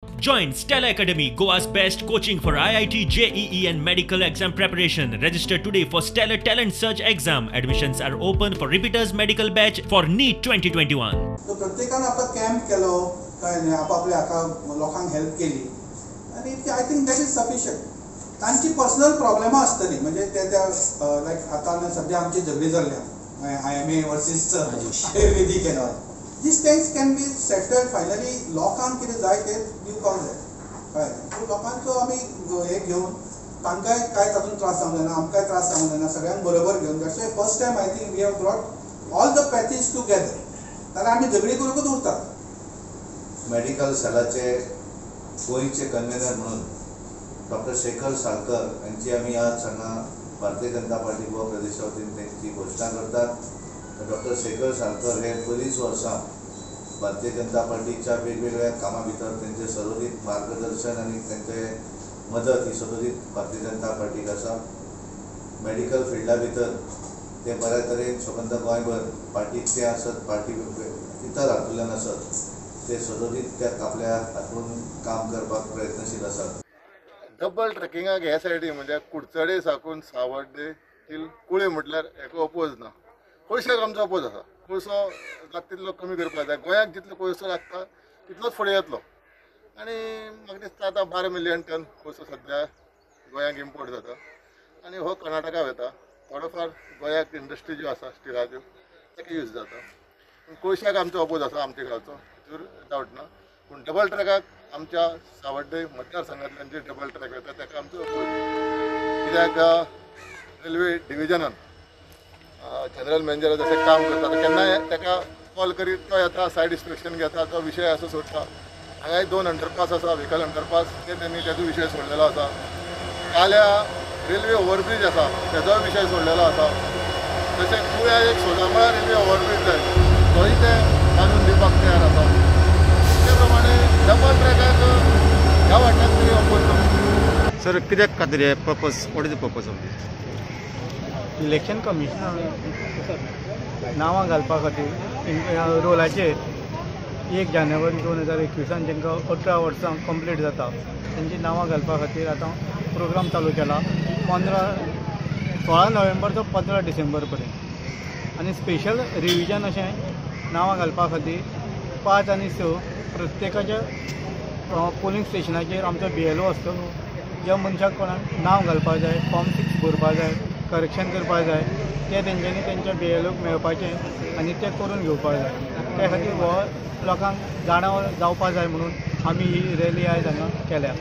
Join Stella Academy, Goa's best coaching for IIT, JEE and medical exam preparation. Register today for Stellar Talent Search exam. Admissions are open for repeaters medical batch for NEET 2021. So प्रत्येकान आपलो camp केलो, कळ्ळें न्ही, आपआपल्या हाका लोकांक help केली आनी I think that is sufficient. तांची पर्सनल प्रॉब्लेमां आसतली, म्हणजे ते त्या लायक आतां सद्या आमची झगडी जाल्ल्या IMA versus Ayurvedic and all. These things can be settled finally. लोकांक कितें जाय तें दिवपाक जाय, कळ्ळें. सो लोकांचो आमी हे घेवन तांकांय कांय तातूंत त्रास जावंक जायना, आमकांय त्रास जावंक जायना, सगळ्यांक बरोबर घेवन. That's why first time I think we have brought all the patches together. जाल्यार आमी झगडी करूंकूच उरतात. मेडिकल सेलाचे गोंयचे कन्व्हेनर म्हणून डॉक्टर शेखर साळकर यांची आमी आज हांगा भारतीय जनता पार्टी गोवा प्रदेशा वतीन तेंची घोशणा करतात. डॉक्टर शेखर साळकर हे बरीच वर्सां भारतीय जनता पार्टीच्या वेगवेगळ्या कामां भितर तेंचे सदोदीत मार्गदर्शन आनी तेंचे मदत ही सदोदीत भारतीय जनता पार्टीक आसा. मेडिकल फिल्डा भितर ते बऱ्या तरेन सबंद गोंयभर पार्टीक ते आसत, पार्टी इतर हातूंतल्यान आसत, ते सदोदीत त्या आपल्या हातून काम करपाक प्रयत्नशील आसात. डबल ट्रेकिंगाक ह्या सायडी म्हणजे कुडचडे साकून सावड्डे तील कुळे म्हटल्यार हेका ओपोज ना. कोळशाक आमचो ओपोज आसा. कोळसो जाता तितलो कमी करपाक जाय. गोंयाक जितलो कोळसो लागता तितलोच फुडें येतलो. आनी म्हाका दिसता आतां 12 मिलियन टन कोळसो सद्या गोंयाक इम्पोर्ट जाता आनी हो कर्नाटका वता. थोडो फार गोंयाक इंडस्ट्री ज्यो आसा स्टिलाच्यो ताका यूज जाता. पूण कोळशाक आमचो ओपोज आसा, आमच्या गांवचो, हितूर डावट ना. पूण डबल ट्रॅकाक आमच्या सावड्डे मतदारसंघांतल्यान जे डबल ट्रॅक वता ताका आमचो ओपोज. कित्याक रेल्वे डिविजनान जनरल मॅनेजर जशें काम करता केन्नाय ताका कॉल करीत तो येता, सायड इन्स्पेक्शन घेता, तो विशय आसा सोडटा. हांगाय 2 अंडरपास आसा, व्हिकल अंडरपास, ते तेणी तेजो विशय सोडलेलो आसा. काल्या रेल्वे ओवरब्रीज आसा, तेजोय विशय सोडलेलो आसा. तशें कुळ्या एक सोदामळा रेल्वे ओवरब्रीज जाय, तोय ते बांदून दिवपाक तयार आसा. ते प्रमाणे डबल ट्रॅकाक ह्या वाट्याक तरी ओपोज ना. सर, कित्याक खातीर हे purpose, what is the purpose of this? Election कमिशनान नांवां घालपा खातीर रोलाचेर 1 जानेवारी 2021 जांकां 18 वर्सां कंप्लीट जाता तेंची नांवां घालपा खातीर आतां प्रोग्राम चालू केला 16 नोव्हेंबर तो 15 डिसेंबर पर्यंत. आनी स्पेशल रिविजन अशें नांवां घालपा खातीर 5 आनी 6 प्रत्येकाच्या पोलिंग स्टेशनाचेर आमचो BLO आसतलो. ज्या मनशाक कोणाक नांव घालपाक जाय, फॉर्म 6 भरपाक जाय, करेक्शन करपाक जाय, ते तेंच्यांनी तेंच्या BLOक मेळपाचें आनी तें करून घेवपाक जाय. त्या खातीर हो लोकांक जाणा जावपाक जाय म्हणून आमी ही रॅली आयज हांगा केल्या.